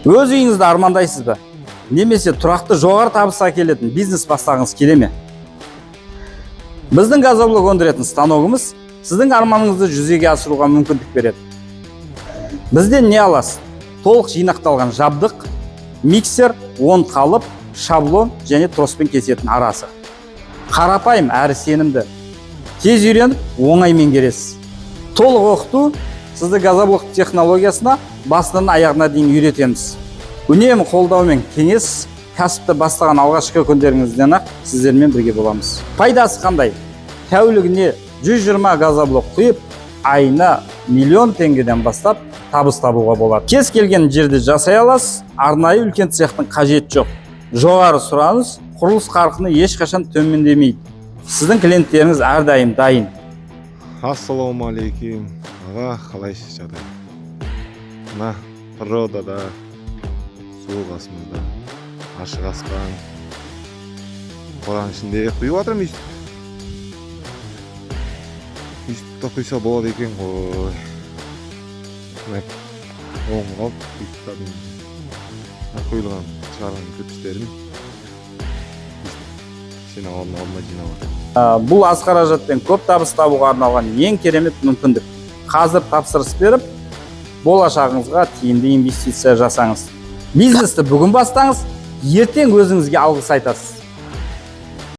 Өз үйіңізді армандайсыз ба немесе тұрақты жоғары табыс әкелетін бизнес бастағыңыз келе ме? Біздің газоблок өндіретін станогымыз сіздің арманыңызды жүзеге асыруға мүмкіндік береді. Бізден не аласыз? Толық жинақталған жабдық, миксер, 10 қалып, шаблон және троспен кесетін арасы. Қарапайым әрі сенімді. Тез үйреніп, оңай меңгересіз. Толық оқыту: сізді газоблок технологиясына басынан аяғына дейін үйретеміз. Үнемі қолдау мен кеңес: кәсіпті бастаған алғашқы күндеріңізден ақ сіздермен бірге боламыз. Пайдасы қандай? Тәулігіне 120 газоблок құйып, айына миллион теңгеден бастап табыс табуға болады. Кез келген жерде жасай аласыз, арнайы үлкен цехтың қажеті жоқ. Жоғары сұраныс: құрылыс қарқыны ешқашан төмендемейді. Сіздің клиенттеріңіз әрдайым дайын. Ассалаумағалейкум, аға, қалайсыз, жағдай? Мына природада, су қасымызда, ашық аспан, қораның ішінде құйып жатырмын. Өйстіп, өйстіп та құйса болады екен ғой. Мына оң қалып құйып тастадым. Мына құйылған, шығарған кірпіштерім өйстіп жинап алдым, алдыма жинап жатырмын. Бұл аз қаражатпен көп табыс табуға арналған ең керемет мүмкіндік. Қазір тапсырыс беріп, болашағыңызға тиімді инвестиция жасаңыз. Бизнесті бүгін бастаңыз, ертең өзіңізге алғыс айтасыз.